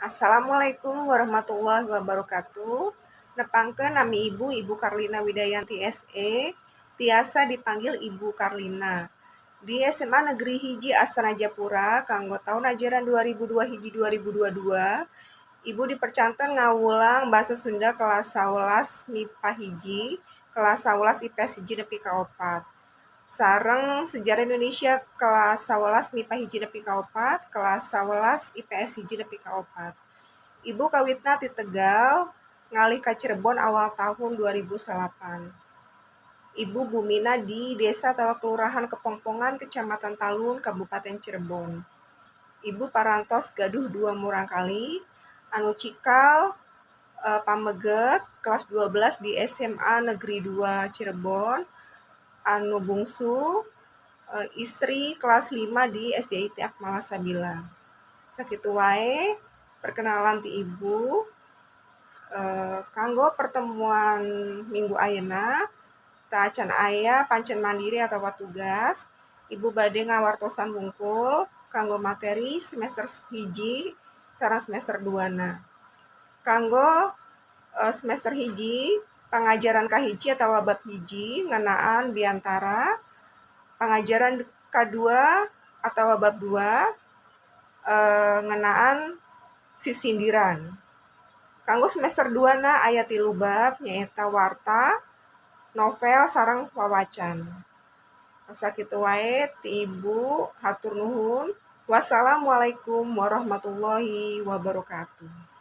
Assalamualaikum warahmatullahi wabarakatuh. Nepangkeun, nami Ibu, Ibu Karlina Widayanti SE, tiasa dipanggil Ibu Karlina. Di SMA Negeri 1 Astanajapura kanggo tahun ajaran 2002 hiji 2022, Ibu dipercanten ngawulang bahasa Sunda kelas 11 MIPA 1, kelas 11 IPS 1 nepi ka 4. Sareng Sejarah Indonesia kelas 11 MIPA 1 nepi ka 4, kelas 11 IPS 1 nepi ka 4. Ibu kawitna ti Tegal, ngalih ka Cirebon awal tahun 2009. Ibu bumina di Desa atawa Kelurahan Kepongpongan, Kecamatan Talun, Kabupaten Cirebon. Ibu parantos gaduh dua murangkalih, anu cikal pameget kelas 12 di SMA Negeri 2 Cirebon, anu bungsu istri kelas 5 di SDIT Akmala Sabila. Sakitu wae perkenalan ti Ibu. Kanggo pertemuan minggu ayeuna tacan aya pancen mandiri atau tugas. Ibu bade ngawartosan wungkul kanggo materi semester 1 sareng semester 2 na. Kanggo semester 1, pangajaran kahiji atau bab 1 ngeunaan biantara, pangajaran kadua atau bab 2 ngeunaan sisindiran. Kanggo semester 2 na aya 3 bab, nyaeta warta, novel, sareng wawacan. Sakitu wae ti Ibu, hatur nuhun. Wassalamualaikum warahmatullahi wabarakatuh.